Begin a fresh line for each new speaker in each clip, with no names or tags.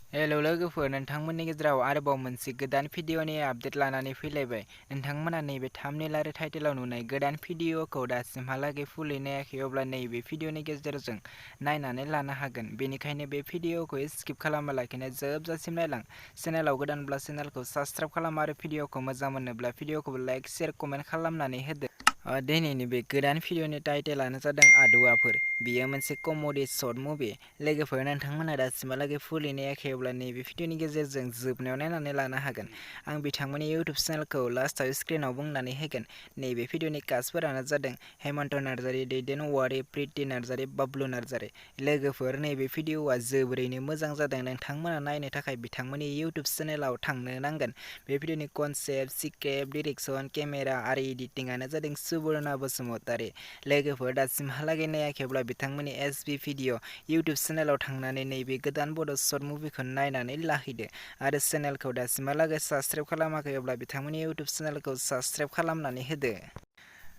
Hello लोगोफोर, नोंथांमोननि गेजेराव आरोबाव मोनसे गोदान भिडिअनि आपडेट लानानै फैलायबाय। नोंथांमोना नैबे थाम्बनेल आरो टाइटेलाव नुनाय गोदान भिडिअखौ दासिमहालागै फुलै नायाखै, अब्ला नैबे भिडिअनि गेजेरजों नायनानै लानो हागोन। बेनिखायनो बे भिडिअखौ स्किप खालामालाखिनो जोबजासिम नायलां। चेनेलाव गोदानब्ला चेनेलखौ साबस्क्राइब खालाम आरो भिडिअखौ मोजां मोनोब्ला भिडिअखौबो लाइक, शेयार, कमेन्ट खालामनानै होदो। दिनैनि बे गोदान भिडिअनि टाइटेलानो जादों आदुआफोर। बेयो मोनसे कमेडि शर्ट मुभि। लोगोफोर, नोंथांमोना दासिमहालागै फुलै नायाखै, अब्ला नैबे भिडिअनि गेजेरजों जोबनायाव नायनानै लानो हागोन। आं बिथांमोननि इउटुब चेनेलखौ लास्टआव स्क्रिनाव बुंनानै होगोन। नैबे भिडिअनि कास्टफोरानो जादों हेमन्त नार्जारी, दैदेन औवारी, प्रिति नार्जारी, बाबलु नार्जारी। लोगोफोर, नैबे भिडिअआ जोबोरैनो मोजां जादों। नोंथांमोना नायनो थाखाय बिथांमोननि इउटुब चेनेलाव थांनो नांगोन। बे भिडिअनि कनसेप्ट, स्क्रिप्ट, डिरेक्सन, केमेरा आरो एडिटिंआनो जादों सुबर्णा बसुमतारी। लोगोफोर, दासिमहालागै नायाखैब्ला बिथांमोननि एसबि भिडिअ इउटुब चेनेलाव थांनानै नैबे गोदान बड' शर्ट मुभिखौ नायनानै लाहैदो आरो चेनेलखौ दासिमहालागै साबस्क्राइब खालामाखै, अब्ला बिथांमोननि इउटुब चेनेलखौ साबस्क्राइब खालामनानै होदो।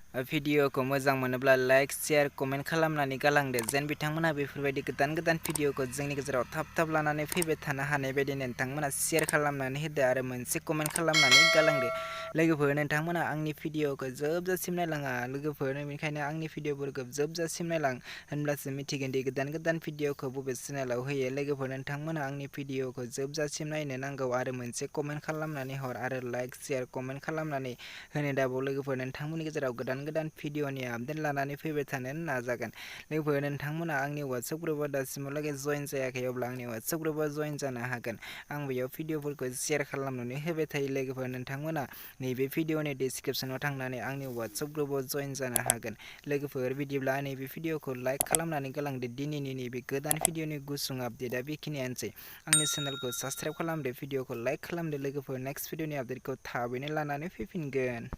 भिडिअखौ मोजां मोनोब्ला लाइक, शेयार, कमेन्ट खालामनानै गालांदो, जेन बिथांमोना बेफोरबायदि गोदान गोदान भिडिअखौ जोंनि गेजेराव थाब थाब लानानै फैबाय थानो हानाय बायदि नोंथांमोना शेयार खालामनानै होदो आरो मोनसे कमेन्ट खालामनानै गालांदो। लोगोफोर, नोंथांमोना आंनि भिडिअखौ जोबजासिम नायलाङा। लोगोफोर, बेनिखायनो आंनि भिडिअफोरखौ जोबजासिम नायलां, होनब्लासो मिथिगोन दि गोदान गोदान भिडिअखौ बबे चेनेलाव होयो। लोगोफोर, नोंथांमोना आंनि भिडिअखौ जोबजासिम नायनो नांगौ आरो मोनसे कमेन्ट खालामनानै हर आरो लाइक, शेयार, कमेन्ट खालामनानै होनो दाबाव। लोगोफोर, नोंथांमोननि गेजेराव गोदान गोदान भिडिअनि आपडेट लानानै फैबाय थानो नाजागोन। लोगोफोर, नोंथांमोना आंनि वाट्सएप ग्रुपआव दासिमहालागै जइन जायाखै, अब्ला आंनि वाट्सएप ग्रुपआव जइन जानो हागोन। आं बेयाव भिडिअफोरखौ शेयार खालामनानै होबाय थायो। लोगोफोर, नोंथांमोना नैबे भिडिअनि डिसक्रिपसनाव थांनानै आंनि वाट्सएप ग्रुपआव जइन जानो हागोन। लोगोफोर, बिदिब्ला नैबे भिडिअखौ लाइक खालामनानै गालांदो। दिनैनि नैबे गोदान भिडिअनि गुसुं आपडेटआ बेखिनियानोसै। आंनि चेनेलखौ साबस्क्राइब खालामदो, भिडिअखौ लाइक खालामदो। लोगोफोर, नेक्स्ट भिडिअनि आपडेटखौ थाबैनो लानानै फैफिनगोन।